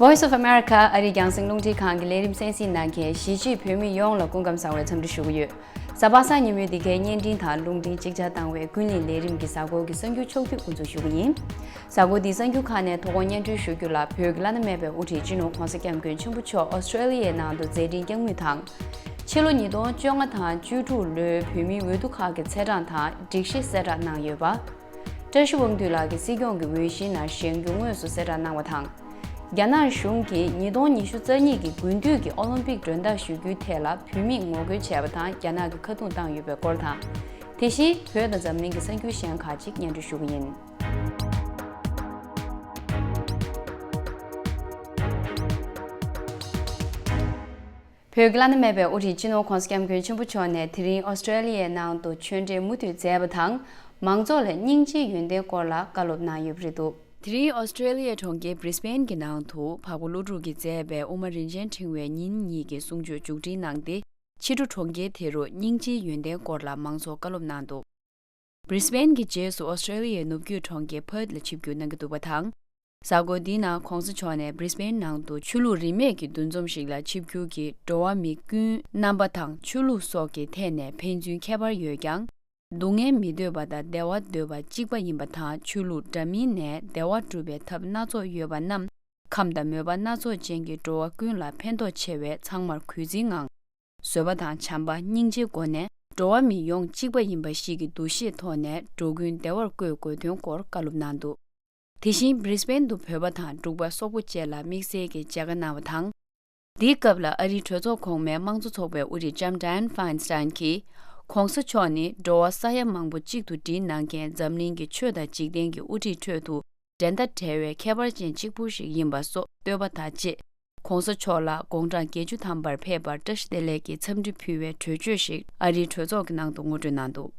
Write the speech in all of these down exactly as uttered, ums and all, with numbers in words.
Voice of America ཨ་རིའི་རྒྱང་སྲིང་རླུང་འཕྲིན་ཁང་གི་ལས་རིམ་གསན་གཟིགས་གནང་མཁན་གཞིས་བྱེས་བོད་མི་ཡོངས་ལ་སྐུ་ཁམས་བཟང་བའི་འཚམས་འདྲི་ཞུ་གི་ཡོད། གཟའ་པ་སངས་ཉིན་མོའི་འདི་གའི་བརྙན་འཕྲིན་དང་རླུང་འཕྲིན་གཅིག་ཆ་བཏང་བའི་ཀུན་གླེང་ལས་རིམ་གྱི་གཟའ་འཁོར་གྱི་གསར་འགྱུར་ཕྱོགས་བསྡུས་འགོ་འཛུགས་ཞུ་གི་ཡིན། གཟའ་འཁོར་འདིའི་གསར་འགྱུར་ཁག་ནས་ཐོ་འགོད་སྙན་སྒྲོན་ཞུ་རྒྱུ་ལ། བོད་ཀྱི་བླ་ན་མེད་པའི་དབུ་ཁྲིད་སྤྱི་ནོར་༧གོང་ས་༧སྐྱབས་མགོན་ཆེན་པོ་མཆོག་ཨོ་སི་ཀྲེ་ལི་ཡའི་ནང་དུ་མཛད་འཕྲིན་བསྐྱངས་མུས་དང་། ཕྱི་ལོ་ཉིས་སྟོང་བཅོ་ལྔ་དང་བཅུ་དྲུག་ལོའི་བོད་མིའི་འོས་བསྡུ་ཁག་གི་ཚེས་གྲངས་དང་སྒྲིག་གཞི་གསལ་བསྒྲགས་གནང་ཡོད་པ། བཀྲ་ཤིས་དབང་འདུས་ལགས་ཀྱིས་སྲིད་སྐྱོང་གི་འོས་གཞིའི་ནང་བཞེངས་རྒྱུ་དངོས་སུ་གསལ་བསྒྲགས་གནང་བ་དང་། རྒྱ་ནག་གཞུང་གིས་ཉིས་སྟོང་ཉི་ཤུ་རྩ་གཉིས་ཀྱི་དགུན་དུས་ཀྱི་ཨོ་ལིམ་པིག་མགྲོན་བདག་ཞུ་རྒྱུའི་ཐད་ལ་བོད་མིས་ངོ་རྒོལ་བྱས་པ་དང་རྒྱ་ནག་གིས་ཁ་རྡུང་བཏང་ཡོད་པའི་སྐོར་དང་། དེ་བཞིན་བོད་དང་འཛམ་གླིང་གི་གསར་འགྱུར་གཞན་ཁག་ཅིག་སྙན་སྒྲོན་ཞུ་གི་ཡིན། བོད་ཀྱི་བླ་ན་མེད་པའི་དབུ་ཁྲིད་སྤྱི་ནོར་༧གོང་ས་༧སྐྱབས་མགོན་ཆེན་པོ་མཆོག་ནས་དེ་རིང་ཨོ་སི་ཀྲེ་ལི་ཡའི་ནང་དུ་ཆོས་འབྲེལ་མུ་མཐུད་མཛད་པ་དང་། མང་ཚོགས་ལ་སྙིང་རྗེའི་ཡོན་ཏན་སྐོར་ལ་བཀའ་སློབ་གནང་ཡོད་པ་རེད་འདུག་དེ་རིང་ཨོ་སི་ཀྲེ་ལི་ཡའི་གྲོང་ཁྱེར་བྷི་རི་སི་བྷེན་གྱི་ནང་དུ་འཕགས་པ་ཀླུ་སྒྲུབ་ཀྱིས་མཛད་པའི་དབུ་མ་རིན་ཆེན་ཕྲེང་བའི་ཉིན་གཉིས་ཀྱི་གསུང་ཆོས་མཇུག་སྒྲིལ་གནང་སྟེ། ཕྱི་དྲོ་གྲོང་ཁྱེར་དེ་རུ་སྙིང་རྗེའི་ཡོན་ཏན་སྐོར་ལ་མང་ཚོགས་བཀའ་སློབ་གནང་འདུག་བྷི་རི་སི་བྷེན་གྱི་རྗེས་སུ་ཨོ་སི་ཀྲེ་ལི་ཡའི་ནུབ་རྒྱུད་གྲོང་ཁྱེར་ཕར་ཐི་ལ་ཆིབས་བསྒྱུར་གནང་གི་འདུག་པ་དང་། གཟའ་འཁོར་འདིའི་ནང་༧གོང་ས་མཆོག་ནས་བྷི་རི་སི་བྷེན་ནང་དུ་ཆོས་ལུགས་རིས་མེད་ཀྱི་འདུ་འཛོམས་ཤིག་ལ་ཆིབས་བསྒྱུར་གྱིས་འགྲོ་བ་མི་ཀུན་རྣམ་པ་དང་ཆོས་ལུགས་སོགས་ཀྱི་ཐད་ནས་ཕན་ཚུན་ཁྱད་པར་ཡོད་ཀྱང་། སྡུག་བསྔལ་མི་འདོད་པ་དང་བདེ་བ་འདོད་པ་གཅིག་པ་ཡིན་པ་དང་། ཆོས་ལུགས་འདྲ་མིན་ནས་བདེ་བ་སྒྲུབ་པའི་ཐབས་སྣ་ཚོགས་ཡོད་པ་རྣམས་ཁམས་དང་མོས་པ་སྣ་ཚོགས་ཅན་གྱི་འགྲོ་བ་ཀུན་ལ་ཕན་ཐོགས་ཆེ་བས་ཚང་མར་གུས་བརྩིའི་ངང་། བཟོད་པ་དང་བྱམས་པ་སྙིང་རྗེའི་སྒོ་ནས་འགྲོ་བ་མི་ཡོངས་གཅིག་པ་ཡིན་པ་ཞིག་གི་འདུ་ཤེས་ཐོག་ནས་འགྲོ་ཀུན་བདེ་བར་བཀོད་དགོས་དོན་སྐོར་བཀའ་སློབ་གནང་འདུག་དེ་བཞིན་བྷི་རི་སི་བྷེན་དུ་བོད་པ་དང་འབྲུག་པ་སོག་པོ་བཅས་ལ་དམིགས་བསལ་གྱི་མཇལ་ཁ་གནང་བ་དང་། འདིའི་སྐབས་ལ་ཨ་རིའི་གྲོས་ཚོགས་གོང་མའི་དམངས་གཙོ་ཚོགས་པའི་དབུ་ཁྲིད་ལྕམ་ཌ་ཡན་ཕ་ཡིན་སི་ཊན་གྱིས། ༸གོང་ས་མཆོག་ནི་འགྲོ་བ་ས་ཡ་མང་པོ་གཅིག་ཏུ་སྒྲིལ་གནང་མཁན་འཛམ་གླིང་གི་ཆོས་དང་འཇིག་རྟེན་གྱི་དབུ་ཁྲིད་ཁྲོད་དུ་འགྲན་ཟླ་བྲལ་བའི་ཁྱད་པར་ཅན་གཅིག་པུ་ཞིག་ཡིན་པ་སོགས་བསྟོད་པ་དང་བཅས། ༸གོང་ས་མཆོག་ལ་དགུང་གྲངས་བརྒྱད་ཅུ་ཐམ་པར་ཕེབས་པར་བཀྲ་ཤིས་བདེ་ལེགས་ཀྱི་འཚམས་འདྲི་ཕུལ་བའི་གྲོས་ཆོད་ཞིག་ཨ་རིའི་གྲོས་ཚོགས་ཀྱི་ནང་དུ་ངོ་སྤྲོད་གནང་འདུག་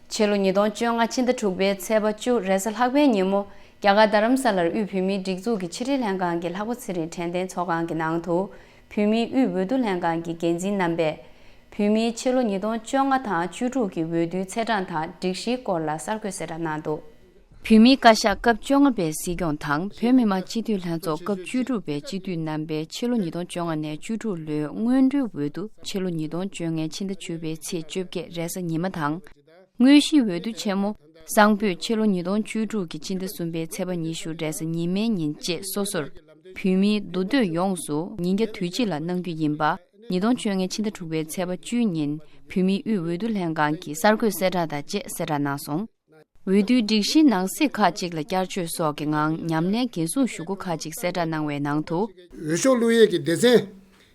ཕྱི་ལོ་ཉིས་སྟོང་བཅོ་ལྔ་ཕྱི་ཟླ་དྲུག་པའི་ཚེས་པ་བཅུ་རེས་གཟའ་ལྷག་པའི་ཉིན་མོ། རྒྱ་གར་རྡ་རམ་ས་ལར་དབུས་བོད་མིའི་སྒྲིག་འཛུགས་ཀྱི་ཕྱི་དྲིལ་ལྷན་ཁང་གི་ལྷག་པ་ཚེ་རིང་དྲན་རྟེན་ཚོགས་ཁང་གི་ནང་དུ། བོད་མིའི་དབུས་འོས་བསྡུ་ལྷན་ཁང་གི་འགན་འཛིན་རྣམ་པས། བོད་མིའི་ཕྱི་ལོ་ཉིས་སྟོང་བཅོ་ལྔ་དང་བཅུ་དྲུག་གི་འོས་བསྡུའི་ཚེས་གྲངས་དང་སྒྲིག་གཞིའི་སྐོར་ལ་གསར་འགོད་གསལ་བསྒྲགས་གནང་འདུག་བོད་མིའི་བཀའ་ཤག་སྐབས་བཅོ་ལྔ་པའི་སྲིད་སྐྱོང་དང་བོད་མི་མང་སྤྱི་འཐུས་ལྷན་ཚོགས་སྐབས་བཅུ་དྲུག་པའི་སྤྱི་འཐུས་རྣམ་པའི་ཕྱི་ལོ་ཉིས་སྟོང་བཅོ་ལྔ་ནས་བཅུ་དྲུག་ལོའི་སྔོན་འགྲོའི་འོས་བསྡུ་ཕྱི་ལོ་ཉིས་སྟོང་བཅོ་ལྔའི་ཕྱི་ཟླ་བཅུ་པའི་ཚེས་བཅོ་བརྒྱད་རེས་གཟའ་ཉི་མ་དང་། དངོས་གཞིའི་འོས་བསྡུ་ཆེན་མོ་གསང་ཕུད་ཕྱི་ལོ་ཉིས་སྟོང་བཅུ་དྲུག་གི་ཕྱི་ཟླ་གསུམ་པའི་ཚེས་པ་ཉི་ཤུ་རེས་གཟའ་ཉི་མའི་ཉིན་བཅས་སོ་སོར་བོད་མིའི་འདུ་སྡོད་ཡོངས་སུ་ཉིན་རྒྱབ་དུས་གཅིག་ལ་གནང་རྒྱུ་ཡིན་པ། ཉིས་སྟོང་བཅོ་ལྔའི་ཕྱི་ཟླ་དྲུག་པའི་ཚེས་པ་བཅུའི་ཉིན་བོད་མིའི་དབུས་འོས་བསྡུ་ལྷན་ཁང་གིས་གསར་འགོད་གསལ་བསྒྲགས་དང་བཅས་གསལ་བསྒྲགས་གནང་སོང་། འོས་བསྡུའི་སྒྲིག་གཞིའི་ནང་གསེས་ཁག་ཅིག་ལ་བསྐྱར་བཅོས་སོགས་ཀྱི་ངང་ཉམས་ལེན་འགན་སྲུང་ཞུ་སྒོ་ཁག་ཅིག་གསལ་བསྒྲགས་གནང་བའི་ནང་དུ། འོས་ཤོག་བླུག་ཡས་ཀྱི་སྡེ་ཚན།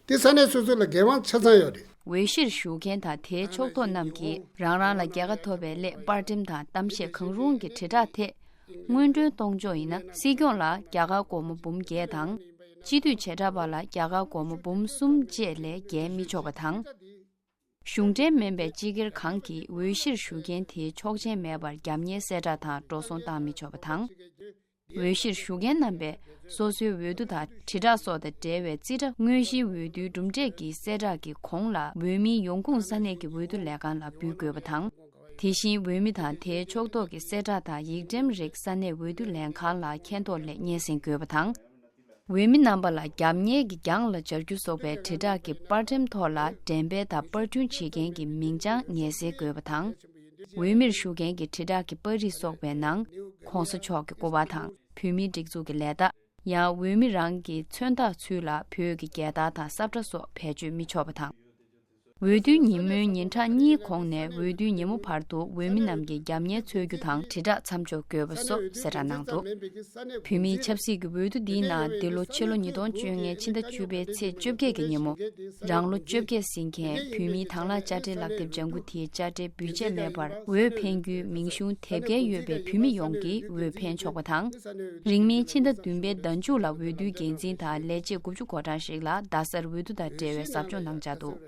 དེ་ས་གནས་སོ་སོ་ལ་འགན་དབང་ཆ་ཚང་ཡོད་རེད། འོས་གཞིར་ཞུགས་མཁན་དང་དེའི་ཕྱོགས་གཏོགས་རྣམས་ཀྱིས་རང་རང་ལ་རྒྱལ་ཁ་ཐོབ་པའི་སླད་པར་འགྲེམས་དང་གཏམ་བཤད་གང་རུང་གི་དྲིལ་བསྒྲགས་ཐད། སྔོན་འགྲོའི་གཏོང་ཕྱོགས་ཡིན་ན་སྲིད་སྐྱོང་ལ་རྒྱ་གར་སྒོར་མོ་འབུམ་བརྒྱད་དང་། སྤྱི་འཐུས་བྱེ་བྲག་པ་ལ་རྒྱ་གར་སྒོར་མོ་འབུམ་གསུམ་བཅས་ལས་བརྒལ་མི་ཆོག་པ་དང་། གཞུང་འབྲེལ་མིན་པའི་སྤྱི་སྒེར་གང་གིས་འོས་གཞིར་ཞུགས་མཁན་དེའི་ཆོག་མཆན་མེད་པར་རྒྱབ་གཉེར་གསལ་བསྒྲགས་དང་འགྲོ་སོང་བཏང་མི་ཆོག་པ་དང་། འོས་གཞིར་ཞུགས་མཁན་རྣམ་པས་སོ་སོའི་འོས་བསྡུ་དང་དྲིལ་བསྒྲགས་སོགས་དང་འབྲེལ་བའི་རྩིས་ཁྲ་དངོས་གཞིའི་འོས་བསྡུའི་གྲུབ་འབྲས་ཀྱི་གསལ་བསྒྲགས་ཀྱི་གོང་ལ་འོས་མིའི་ཡོང་ཁུངས་ས་གནས་ཀྱི་འོས་བསྡུ་ལས་ཁང་ལ་འབུལ་དགོས་པ་དང་། དེ་བཞིན་འོས་མི་དང་དེའི་ཕྱོགས་གཏོགས་ཀྱི་གསལ་བསྒྲགས་དང་ཡིག་འགྲེམས་རིགས་ས་གནས་འོས་བསྡུ་ལས་ཁང་ལ་མཁྱེན་རྟོགས་སླད་སྙན་སེང་དགོས་པ་དང་། འོས་མི་རྣམ་པ་ལ་རྒྱབ་གཉེར་གྱི་གྱང་ལ་སྦྱར་རྒྱུ་སོགས་པའི་དྲིལ་བསྒྲགས་ཀྱི་པར་འགྲེམས་ཐོག་ལ་འགྲེམས་སྤེལ་དང་པར་སྐྲུན་བྱེད་མཁན་གྱི་མིང་བྱང་ངེས་གསལ་དགོས་པ་དང་། འོས་མིར་ཞུགས་མཁན་གྱི་དྲིལ་བསྒྲགས་ཀྱི་པར་རིས་སོགས་པའི་ནང་། ༸གོང་ས་མཆོག་གི་སྐུ་པར་དང་། བོད་མིའི་སྒྲིག་འཛུགས་ཀྱི་ལས་རྟགས། ཡང་འོས་མི་རང་གི་མཚོན་རྟགས་ཚུལ་ལ་བོད་ཀྱི་རྒྱལ་དར་དང་ས་བཀྲ་སོགས་བེད་སྤྱོད་མི་ཆོག་པ་དང་། འོས་བསྡུའི་ཉིན་མོའི་ཉིན་གྲངས་གཉིས་གོང་ནས་འོས་བསྡུའི་ཉིན་མོ་བར་དུ་འོས་མི་རྣམས་ཀྱི་རྒྱབ་གཉེར་འཚོལ་རྒྱུ་དང་དྲིལ་བསྒྲགས་མཚམས་འཇོག་དགོས་པ་སོགས་གསལ་བསྒྲགས་གནང་འདུག་བོད་མིའི་ཆབ་སྲིད་ཀྱི་འོས་བསྡུ་འདིའི་ནང་འདི་ལོ་ཕྱི་ལོ་ཉིས་སྟོང་བཅོ་ལྔའི་ཕྱི་ཟླ་བཅུ་པའི་ཚེས་བཅོ་བརྒྱད་ཀྱི་ཉིན་མོ། རང་ལོ་བཅོ་བརྒྱད་ཟིན་མཁན་བོད་མིའི་དང་བླངས་དཔྱ་ཁྲལ་ལག་དེབ་ལྗང་ཁུ་དེའི་དཔྱ་ཁྲལ་འབུལ་ཆད་མེད་པར་འོས་འཕེན་རྒྱུའི་མིང་གཞུང་དེབ་སྐྱེལ་ཡོད་པའི་བོད་མི་ཡོངས་ཀྱིས་འོས་འཕེན་ཆོག་པ་དང་། རིང་མིན་ཕྱི་ཟླ་བདུན་པའི་ཟླ་མཇུག་ལ་འོས་བསྡུའི་འགན་འཛིན་དང་ལས་བྱེད་དགུ་བཅུ་གོ་གྲངས་ཤིག་ལ་རྡ་སར་འོས་བསྡུ་དང་འབྲེལ་བའི་ཟབ་སྦྱོང་གནང་འཆར་འདུག་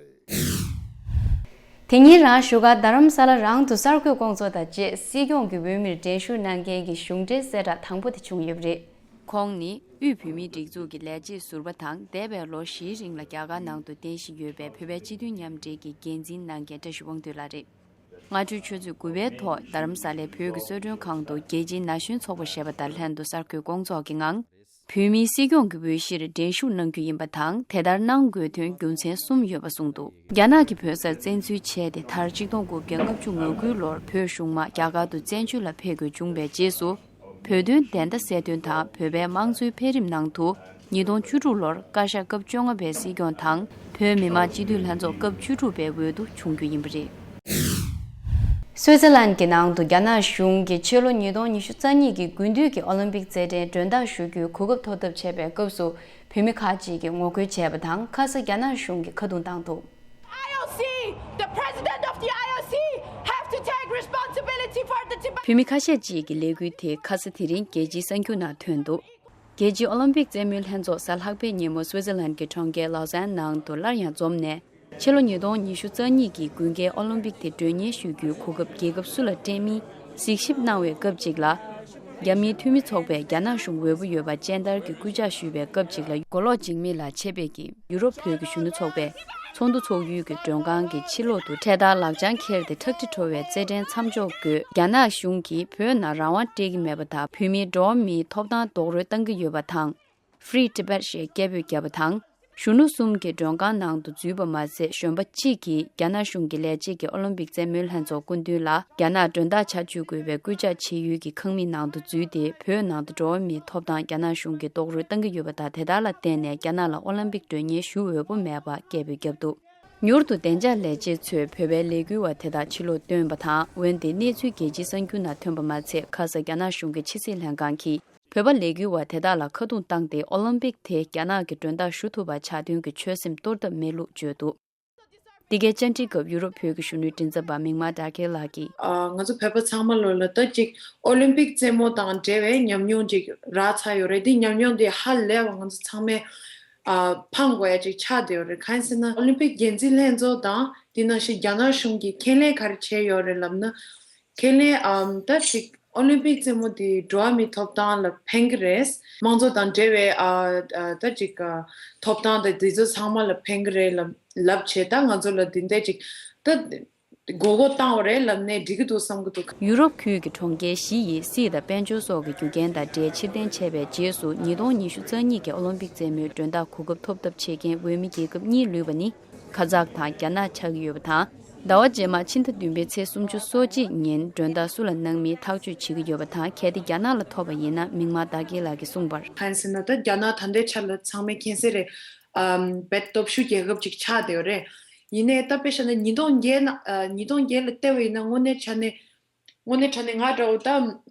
དེ་ཉིན་རང་བཞུགས་སྒར་རྡ་རམ་ས་ལ་རང་དུ་གསར་འགོད་སྐོང་ཚོགས་དང་བཅས་སྲིད་སྐྱོང་གི་འོས་མིར་འགྲན་ཞུགས་གནང་མཁན་གྱི་གཞུང་འབྲེལ་གསལ་བསྒྲགས་དང་པོ་དེ་བྱུང་ཡོད་པ་རེད། ཁོང་ནི་དབུས་བོད་མིའི་སྒྲིག་འཛུགས་ཀྱི་ལས་བྱེད་ཟུར་པ་དང་། འདས་པའི་ལོ་བཞིའི་རིང་ལ་རྒྱ་གར་ནང་དུ་རྟེན་གཞི་ཡོད་པའི་བོད་པའི་སྤྱི་མཐུན་མཉམ་འབྲེལ་གྱི་འགན་འཛིན་གནང་མཁན་བཀྲ་ཤིས་དབང་འདུས་ལགས་རེད། སྔ་དྲོའི་ཆུ་ཚོད་དགུ་པའི་ཐོག་རྡ་རམ་ས་ལའི་བོད་ཀྱི་གསོལ་མགྲོན་ཁང་དུ་རྒྱལ་སྤྱིའི་ན་གཞོན་ཚོགས་པ་ཞེས་པ་དང་ལྷན་དུ་གསར་འགོད་སྐོང་ཚོགས་ཀྱི་ངང་ བོད་མིའི་སྲིད་སྐྱོང་གི་འོས་གཞིར་འགྲན་ཞུགས་གནང་རྒྱུ་ཡིན་པ་དང་། དེ་ལྟར་གནང་དགོས་དོན་རྒྱུ་མཚན་གསུམ་ཡོད་པ་གསུངས་འདུག་རྒྱ་ནག་གིས་བོད་སར་བཙན་འཛུལ་བྱས་ཏེ། མཐར་ཆིག་སྟོང་དགུ་བརྒྱ་ལྔ་བཅུ་ང་དགུའི་ལོར་བོད་གཞུང་མར་རྒྱ་གར་དུ་བཙན་བྱོལ་ལ་ཕེབས་དགོས་བྱུང་བའི་རྗེས་སུ། བོད་དོན་བདེན་མཐའ་གསལ་སྟོན་དང་། བོད་པའི་དམངས་གཙོའི་འཕེལ་རིམ་ནང་དུ། ཉིས་སྟོང་བཅུ་དྲུག་ལོར་བཀའ་ཤག་སྐབས་བཅོ་ལྔ་པའི་སྲིད་སྐྱོང་དང་། བོད་མི་མང་སྤྱི་འཐུས་ལྷན་ཚོགས་སྐབས་བཅུ་དྲུག་པའི་འོས་བསྡུ་བྱུང་རྒྱུ་ཡིན་པ་རེད། སུའེ་ཙེར་ལན་གྱི་ནང་དུ་རྒྱ་ནག་གཞུང་གིས་ཕྱི་ལོ་ཉིས་སྟོང་ཉི་ཤུ་རྩ་གཉིས་ཀྱི་དགུན་དུས་ཀྱི་ཨོ་ལིམ་པིག་རྩེད་འགྲན་མགྲོན་བདག་ཞུ་རྒྱུའི་གོ་སྐབས་ཐོབ་ཐབས་བྱས་པའི་སྐབས་སུ། བོད་མི་ཁག་ཅིག་གིས་ངོ་རྒོལ་བྱས་པ་དང་། ཁ་ས་རྒྱ་ནག་གཞུང་གིས་ཁ་རྡུང་བཏང་འདུག I O C, the president of the I O C have to take responsibility for the Tibet. བོད་མི་ཁ་ཤས་ཅིག་གིས་ལས་འགུལ་དེ་ཁ་ས་དེ་རིང་རྒྱལ་སྤྱིའི་གསར་འགྱུར་ནང་ཐོན་འདུག་རྒྱལ་སྤྱིའི་ཨོ་ལིམ་པིག་རྩེད་མོའི་ལྷན་ཚོགས་གཟའ་ལྷག་པའི་ཉིན་མོ་སུའེ་ཙེར་ལན་གྱི་གྲོང་ཁྱེར་ལོ་ཛན་ནང་དུ་སླར་ཡང་འཛོམས་ནས། ཕྱི་ལོ་ཉིས་སྟོང་ཉི་ཤུ་རྩ་གཉིས་ཀྱི་དགུན་ཁའི་ཨོ་ལིམ་པིག་དེ་མགྲོན་གཉེར་ཞུ་རྒྱུའི་གོ་སྐབས་རྒྱལ་ཁབ་སུ་ལ་སྤྲད་མིན་གཟིགས་ཞིབ་གནང་བའི་སྐབས་ཅིག་ལ། རྒྱ་མིའི་འཐུས་མི་ཚོགས་པས་རྒྱ་ནག་གཞུང་འོས་པོ་ཡོད་པ་སྤྱན་བསྟར་གྱི་སྐུལ་ལྕག་ཞུས་པའི་སྐབས་ཅིག་ལ། གོ་ལོག་འཇིགས་མེད་ལགས་ཆེད་ཕེབས་ཀྱིས་ཡུ་རོབ་བོད་ཀྱི་གཞོན་ནུ་ཚོགས་པའི་ཚོགས་འདུ་ཚོགས་ཡུལ་གྱི་མགྲོན་ཁང་གི་ཕྱི་ལོག་ཏུ་འཕྲེད་དར་ལག་བྱང་འཁྱེར་ཏེ། ཁྲག་དྲི་བྲོ་བའི་རྩེད་འགྲན་མཚམས་འཇོག་སྒོས། རྒྱ་ནག་གཞུང་གིས་བོད་ནང་རང་དབང་སྤྲད་ཀྱི་མེད་པ་དང་། བོད་མིའི་འགྲོ་བ་མིའི་ཐོབ་ཐང་རྡོག་རོལ་བཏང་གི་ཡོད་པ་དང་། Free Tibet ཞེས་སྐད་འབོད་བརྒྱབ་པ་དང་། གཞོན་ནུ་གསུམ་གྱིས་མགྲོན་ཁང་ནང་དུ་འཛུལ་བ་མ་ཟད། གཞོན་པ་གཅིག་གིས་རྒྱ་ནག་གཞུང་གི་ལས་བྱེད་ཀྱིས་ཨོ་ལིམ་པིག་རྩེད་མོའི་ལྷན་ཚོགས་སྐུ་མདུན་ལ་རྒྱ་ནག་མགྲོན་བདག་ཆ་བཅུག་དགོས་པའི་སྐུལ་ལྕག་བྱེད་ཡུལ་གྱི་ཁང་མིག་ནང་དུ་འཛུལ་ཏེ། བོད་ནང་དུ་འགྲོ་བ་མིའི་ཐོབ་ཐང་རྒྱ་ནག་གཞུང་གིས་རྡོག་རོལ་བཏང་གི་ཡོད་པ་དང་། དེ་དག་ལ་བརྟེན་ནས་རྒྱ་ནག་ལ་ཨོ་ལིམ་པིག་མགྲོན་གཉེར་ཞུ་འོས་པོ་མེད་པ་སྐད་འབོད་བརྒྱབ་འདུག་མྱུར་དུ་བདེ་འཇགས་ལས་བྱེད་ཚོས་བོད་པའི་ལས་འགུལ་བ་དེ་དག་ཕྱིར་ལོག་བཏོན་པ་དང་། འོན་ཏེ་གནས་ཚུལ་རྒྱལ་སྤྱིའི་གསར་འགྱུར་ནང་ཐོན་པ་མ་ཚད། ཁ་ས་རྒྱ་ནག་གཞུང་གི་ཕྱི་སྲིད་ལྷན་ཁང་གིས། བོད་པ་ལས་འགུལ་བ་དེ་དག་ལ་ཁ་རྡུང་བཏང་སྟེ། ཨོ་ལིམ་པིག་དེ་རྒྱ་ནག་གི་མགྲོན་བདག་ཞུ་ཐུབ་པ་ཆགས་དོན་གྱི་ཆོད་སེམས་གཏོར་ཐབས་མེད་ལུགས་བརྗོད་འདུག་འདི་གའི་བཅར་འདྲིའི་སྐབས་ཡུ་རོབ་བོད་ཀྱི་གཞོན་ནུའི་མགྲིན་ཚབ་པ་མིག་དམར་དར་རྒྱས་ལགས་ཀྱིས། ཨ། ང་ཚོ་བོད་པ་ཚང་མ་ལོ་ལ་ད་ཅིག་ཨོ་ལིམ་པིག་རྩེད་མོ་དང་འབྲེལ་བའི་ཉམས་མྱོང་ཅིག་རག་ཚར་ཡོད་རེད། འདི་ཉམས་མྱོང་འདི་ཧ་ལས་པ་ང་ཚོ་ཚང་མས་ཨ་ཕངས་དགོས་ཡ་ཅིག་ཆགས་བསྡད་ཡོད་རེད། གང་ཡིན་ཟེར་ན། ཨོ་ལིམ་པིག་འགན་འཛིན་ལྷན་ཚོགས་དང་དེ་ནང་བཞིན་རྒྱ་ནག་གཞུང་གིས་ཁས་ལེན་ག་རེ་བྱས་ཡོད་རེད་ལབ་ན། ཁས་ལེན། ཨམ། ད་ཅིག་ཨོ་ལིམ་པིག་རྩེད་མོ་དེ་འགྲོ་བ་མིའི་ཐོབ་ཐང་ལ་ཕན་གི་རེད། དམངས་གཙོ་དང་འབྲེལ་བའི་ཨ་ཨ་ད་ཅིག་ཨ་ཐོབ་ཐང་དང་དེ་ཚོ་ཚང་མ་ལ་ཕན་གི་རེད་ལབ་ལབ་བྱས། ད་ང་ཚོ་ལ་དེ་འདྲ་ཅིག་ད་མགོ་སྐོར་བཏང་བ་རེད་ལབ་ནས་འགྲིག་གི་འདུག་བསམ་གི་འདུག་ཡུ་རོབ་ཁུལ་གྱི་གྲོང་ཁྱེར་བཞི་ཡི་སྲིད་དང་དཔལ་འབྱོར་སོགས་ཀྱི་རྒྱུ་རྐྱེན་དང་འབྲེལ་ཕྱིར་འཐེན་བྱས་པའི་རྗེས་སུ། ཉིས་སྟོང་ཉི་ཤུ་རྩ་གཉིས་ཀྱི་ཨོ་ལིམ་པིག་རྩེད་མོའི་མགྲོན་བདག་གོ་སྐབས་ཐོབ་ཐབས་བྱེད་མཁན་འོས་མི་རྒྱལ་ཁབ་གཉིས་ལུས་པ་ནི། ཁ་ཛག་དང་རྒྱ་ནག་ཆགས་ཀྱི་ཡོད་པ་དང་། ཟླ་བ་རྗེས་མ་ཕྱི་ཟླ་བདུན་པའི་ཚེས་སུམ་ཅུ་སོ་གཅིག་ཉིན་མགྲོན་བདག་སུ་ལ་གནང་མིན་ཐག་གཅོད་བྱེད་ཀྱི་ཡོད་པ་དང་། གལ་ཏེ་རྒྱ་ནག་ལ་ཐོབ་པ་ཡིན་ན། མིག་དམར་དར་རྒྱས་ལགས་ཀྱིས་གསུངས་པར། གང་ཡིན་ཟེར་ན། ད་རྒྱ་ནག་ད་ལྟའི་ཆར་ལ་ཚང་མས་མཁྱེན་གསལ་རེད། ཨམ། དཔེ་སྟོབས་ཤུགས་རྒྱལ་ཁབ་ཅིག་ཆགས་བསྡད་ཡོད་རེད། ཡིན་ནའི་ད་དཔེ་བཞག་ན་ཉིས་སྟོང་བརྒྱད་ནང་། ཨ། ཉིས་སྟོང་བརྒྱད་ལ་བལྟས་པ་ཡིན་ན། དངོས་གནས་དྲང་གནས། དངོས་གནས་དྲང་གནས་ང་འདྲ་བོ་ད་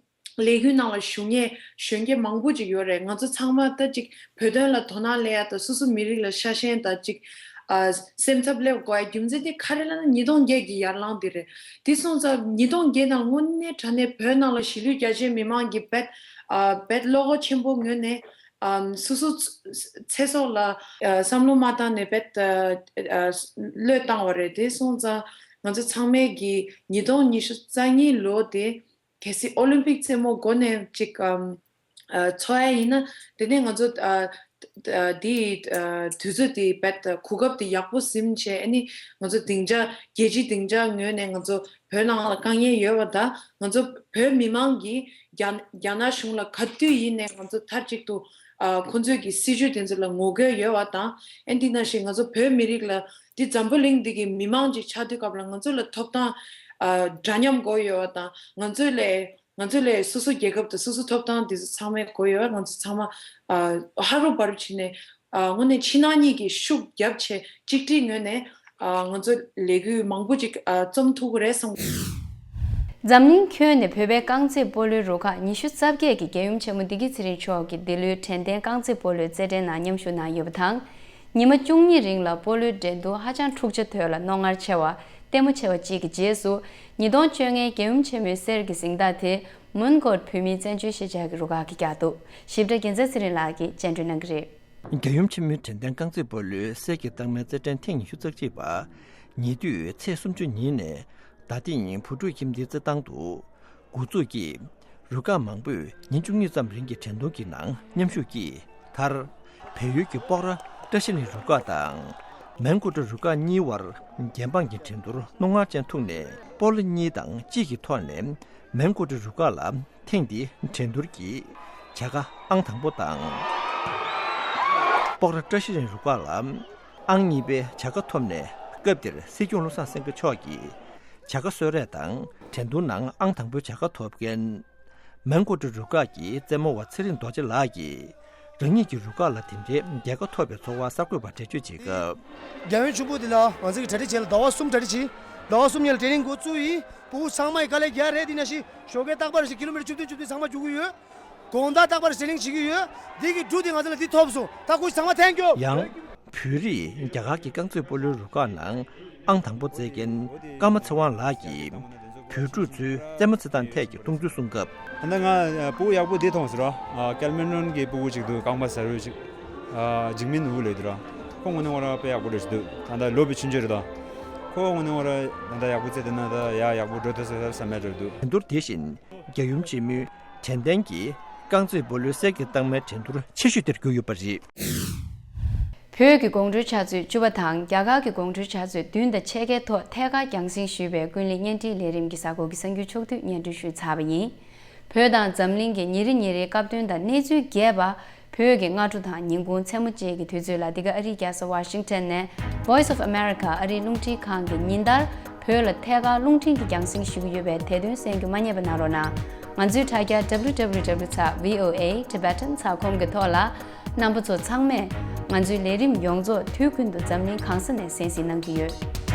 ལས་འགུལ་ནང་ལ་ཞུགས་མཁན་གཞོན་སྐྱེས་མང་པོ་ཅིག་ཡོད་རེད། ང་ཚོ་ཚང་མ་ད་ཅིག་བོད་དོན་ལ་དོ་སྣང་སླེབས་ཡ་དང་། སོ་སོ་མི་རིགས་ལ་ཤ་ཞེན་དང་ཅིག་ཨ། སེམས་འཚབ་སླེབས་དགོས་ཡ་རྒྱུ་མཚན་དེ་ག་རེ་ལབ་ན། ཉིས་སྟོང་བརྒྱད་ཀྱི་ཡར་ལངས་དེ་རེད། དེ་སོང་ཙང་ཉིས་སྟོང་བརྒྱད་ནང་དངོས་གནས་དྲང་གནས་བོད་ནང་ལ་གཞིས་ལུས་རྒྱ་ཆེའི་མི་མང་གིས་དཔེ། ཨ། དཔེ་བློ་ཁོག་ཆེན་པོ་ངོས་ནས། ཨམ། སོ་སོ་ཚེ་སྲོག་ལ། ཨ། བསམ་བློ་མ་བཏང་ནས་དཔེ། ཨ། བློས་བཏང་བ་རེད། དེ་སོང་ཙང་ང་ཚོ་ཚང་མས་ཀྱིས་ཉིས་སྟོང་ཉི་ཤུ་རྩ་གཉིས་ལོ་དེ། གལ་སྲིད་ཨོ་ལིམ་པིག་རྩེད་མོ་མགོ་ནས་ཅིག་ཨམ། ཨ། འཚོགས་ཡ་ཡིན་ན། དེ་ནས་ང་ཚོ། ཨ། ཨ། དེའི། ཨ། དུས་ཚོད་དེ་དཔེ། གོ་སྐབས་དེ་ཡག་པོ་ཟིན་བྱས། ཨ་ནི་ང་ཚོ་སྡིངས་ཆ། རྒྱལ་སྤྱིའི་སྡིངས་ཆ་ངོས་ནས་ང་ཚོ་བོད་ནང་ལ་དཀའ་ངལ་ཡོད་པ་དང་། ང་ཚོ་བོད་མི་མང་གིས་རྒྱ། རྒྱ་ནག་གཞུང་ལ་ག་དུས་ཡིན་ནའི་ང་ཚོ་མཐའ་གཅིག་ཏུ། ཨ། ཁོང་ཚོས་ཀྱི་སྲིད་བྱུས་དེ་ཚོ་ལ་ངོ་རྒོལ་ཡོད་པ་དང་། ཨ། དེ་ནང་བཞིན་ང་ཚོ་བོད་མི་རིགས་ལ། འདི་འཛམ་བུ་གླིང་འདི་གི་མི་མང་ཅིག་ཆགས་དུས་སྐབས་ལ་ང་ཚོ་ལ་ཐོབ་ཐང་། ཨ། འདྲ་མཉམ་དགོས་ཡོད་པ་དང་། ང་ཚོ་ལས། ང་ཚོ་ལས་སོ་སོ་རྒྱལ་ཁབ་དང་སོ་སོ་ཐོབ་ཐང་འདི་ཚོ་ཚང་མས་དགོས་ཡོད། ང་ཚོ་ཚང་མ། ཨ། ཧ་རུ་བ་རུ་བྱས་ནས། ཨ། དངོས་གནས་ཕྱི་ནང་གཉིས་ཀྱི་ཤུགས་བརྒྱབ་བྱས་གཅིག་སྒྲིལ་ངོས་ནས། ཨ། ང་ཚོ་ལས་འགུལ་མང་པོ་ཅིག་ཨ། རྩོམ་ཐུབ་ཀྱི་རེད་བསམ། འཛམ་གླིང་ཁྱོན་ནས་བོད་པའི་རྐང་རྩེད་སྤོ་ལོའི་རུ་ཁག་ཉི་ཤུ་རྩ་བརྒྱད་ཀྱིས་རྒྱལ་ཡུམ་ཆེན་མོ་བདེ་སྐྱིད་ཚེ་རིང་མཆོག་གི་འདི་ལོའི་དྲན་རྟེན་རྐང་རྩེད་སྤོ་ལོའི་རྩེད་འགྲན་ནང་མཉམ་ཞུགས་གནང་ཡོད་པ་དང་། ཉི་མ་བཅུ་གཉིས་རིང་ལ་སྤོ་ལོའི་འགྲན་བསྡུར་ཧ་ཅང་འཁྲུག་ཆ་དོད་ལ་རྣོ་ངར་ཆེ་བ། ལྟད་མོ་ཆེ་བ་བཅས་ཀྱི་རྗེས་སུ། ཉིས་སྟོང་བཅོ་ལྔའི་རྒྱལ་ཡུམ་ཆེན་མོའི་གསེར་གྱི་གཟེངས་རྟགས་དེ། མོན་གྷོར་བོད་མིའི་བཙན་བྱོལ་གཞིས་ཆགས་ཀྱི་རུ་ཁག་གིས་བཀྱག་འདུག་ཞིབ་ཕྲ་རྒྱལ་མཚན་ཚེ་རིང་ལགས་ཀྱིས་སྤྱན་འགྲོལ་གནང་གི་རེད། རྒྱལ་ཡུམ་ཆེན་མོའི་དྲན་རྟེན་རྐང་རྩེད་སྤོ་ལོའི་གསེར་གྱི་རྟགས་མའི་རྩེད་འགྲན་ཐེངས་ཉི་ཤུ་རྩ་གཅིག་པ། ཉེ་དུས་ཚེས་སུམ་ཅུ་ཉིན་ནས་ད་ཐེངས་བུ་ཕྲུག་ཁྱིམ་སྡེའི་རྩེད་ཐང་དུ་འགོ་འཛུགས་ཀྱིས། རུ་ཁག་མང་པོས་ཉིན་བཅུ་གཉིས་ཙམ་རིང་གི་འགྲན་བསྡུར་གྱི་ནང་མཉམ་ཞུགས་ཀྱིས། མཐར། བལ་ཡུལ་གྱི་སྤོག་ར་བཀྲ་ཤིས་གླིང་རུ་ཁག་དང་། མན་གོ་ཏྲ་རུ་ཁག་གཉིས་བར་རྒྱལ་འབངས་ཀྱི་འགྲན་བསྡུར་རྣོ་ངར་ཅན་ཐུག་ནས། སྤོ་ལོ་གཉིས་དང་གཅིག་གི་ཐོག་ནས་མན་གོ་ཏྲ་རུ་ཁག་ལ་ཐེངས་འདིའི་འགྲན་བསྡུར་གྱི་བྱ་དགའ་ཨང་དང་པོ་དང་། སྤོག་ར་བཀྲ་ཤིས་རིང་རུ་ཁག་ལ་ཨང་གཉིས་པའི་བྱ་དགའ་ཐོབ་ནས། སྐབས་དེར་སྲིད་སྐྱོང་བློ་བཟང་སེང་གེ་མཆོག་གིས་བྱ་དགའ་གསོལ་རས་དང་འགྲན་བསྡུར་ནང་ཨང་དང་པོའི་བྱ་དགའ་ཐོབ་མཁན་མོན་གྷོ་ཊི་རུ་ཁག་གི་རྩེད་མོ་བ་ཚེ་རིང་རྡོ་རྗེ་ལགས་ཀྱིས་རང་ཉིད་ཀྱི་རུ་ཁག་ལ་དེ་འདྲའི་རྒྱལ་ཁ་ཐོབ་པའི་ཚོར་བ་གསར་འགོད་པར་འགྲེལ་བརྗོད་བྱེད་སྐབས། རྒྱལ་ཡོངས་ཆེན་པོ་འདི་ལ་ང་ཚོ་གི་གྲ་སྒྲིག་བྱས་ལ་ཟླ་བ་གསུམ་གྲ་སྒྲིག་བྱས། ཟླ་བ་གསུམ་ཡན་ལ་ཊེ་རེ་ནིང་འགོ་བཙུགས་ཡིན། ཕྲུ་གུ་ཚང་མ་ཡི་དཀའ་ལས་རྒྱག་རེད། འདི་ནང་བཞིན་ཞོགས་ཀས་རྟག་པར་བཞིན་ཀི་ལོ་མི་ཊར་བཅུ་བདུན་བཅུ་བདུན་ཚང་མ་རྒྱུག་གི་ཡོད། དགོང་དག་རྟག་པར་ཊེ་རེ་ནིང་བྱེད་ཀྱི་ཡོད། འདི་གི་འབྲུ་འདི་ང་ཚོ་ལ་འདི་ཐོབ་སོང་། ད་ཁོ་ཚང་མ་ཐེངས་སྐྱོ། ཡང་། བོད་རིགས་རྒྱ་གར་གྱི་རྐང་རྩེད་སྤོ་ལོའི་རུ་ཁག་ནང་ཨང་དང་པོ་རྩེད་མཁན་ཀརྨ་ཚེ་དབང་ལགས་ཀྱིས། བོད་ཕྲུག་ཚོའི་རྩེད་མོ་རྩེད་སྟངས་ཐད་ཀྱི་གཏོང་ཚུལ་གསུང་སྐབས། ད་ལྟ་ང་ཕྲུ་གུ་ཡག་པོ་འདི་མཐོང་སོང་ར། ཀལ་མན་ཌོན་གྱི་ཕྲུ་གུ་ཅིག་འདུག་རྐང་པ་ཟ་རུ་ཅིག་འཇིགས་མེད་ནོར་བུ་ལབ་འདུག་ར། ཁོ་དངོས་གནས་ཁོ་རང་དཔེ་ཡག་པོ་འདྲ་ཞིག་འདུག་ད་ལྟ་ལོ་དཔེ་ཆུང་ཆུང་རེད་ད། ཁོ་དངོས་གནས་ཁོ་རང་ད་ལྟ་ཡག་པོ་རྩེད་བསྡད་ན་ད་ཡ་ཡག་པོ་འགྲོ་ཐུབ་ས་ས་བསམ་མེད་འགྲོ་འདུག་འགྲན་བསྡུར་དེ་བཞིན་རྒྱལ་ཡུམ་ཆེན་མོའི་དྲན་རྟེན་གྱི་རྐང་རྩེད་སྤོ་ལོའི་གསེར་གྱི་རྟགས་མའི་འགྲན་བསྡུར་ཆེ་ཤོས་དེར་གྱུར་ཡོད་པ་རེད། བོད་ཀྱི་དགོང་དྲོའི་ཆུ་ཚོད་བཅུ་པ་དང་རྒྱ་གར་གྱི་དགོང་དྲོའི་ཆུ་ཚོད་བདུན་དང་ཕྱེད་ཀའི་ཐོག་ཐད་ཀར་རྒྱང་སྲིང་ཞུས་པའི་ཀུན་གླེང་བརྙན་འཕྲིན་ལས་རིམ་གྱི་གཟའ་འཁོར་གྱི་གསར་འགྱུར་ཕྱོགས་བསྡུས་སྙན་སྒྲོན་ཞུས་ཚར་བ་ཡིན། བོད་དང་འཛམ་གླིང་གི་ཉིན་རེ་ཉིན་རེའི་སྐབས་དོན་དང་གནས་ཚུལ་རྒྱས་པ། བོད་ཀྱི་སྔ་དྲོ་དང་ཉིན་གུང་མཚན་མོ་བཅས་ཀྱི་དུས་ཚོད་ལ། འདི་ག་ཨ་རིའི་རྒྱལ་ས་ཝ་ཤིང་ཊོན་ནས་Voice of America ཨ་རིའི་རླུང་འཕྲིན་ཁང་གིས་ཉིན་ལྟར་བོད་ལ་ཐད་ཀར་རླུང་འཕྲིན་གྱི་རྒྱང་སྲིང་ཞུ་གི་ཡོད་པས། དེ་དོན་གསན་རྒྱུ་མ་བསྙེལ་བ་གནང་རོགས་གནང་། ང་ཚོའི་དྲ་རྒྱ་W W W dot V O A Tibetan dot com གི་ཐོག་ལ། རྣམ་པ་ཚོ་ཚང་མས་ང་ཚོའི་ལས་རིམ་ཡོངས་རྫོགས་དུས་ཀུན་ཏུ་འཛམ་གླིང་གང་ས་ནས་གསན་གཟིགས་གནང་གི་ཡོད།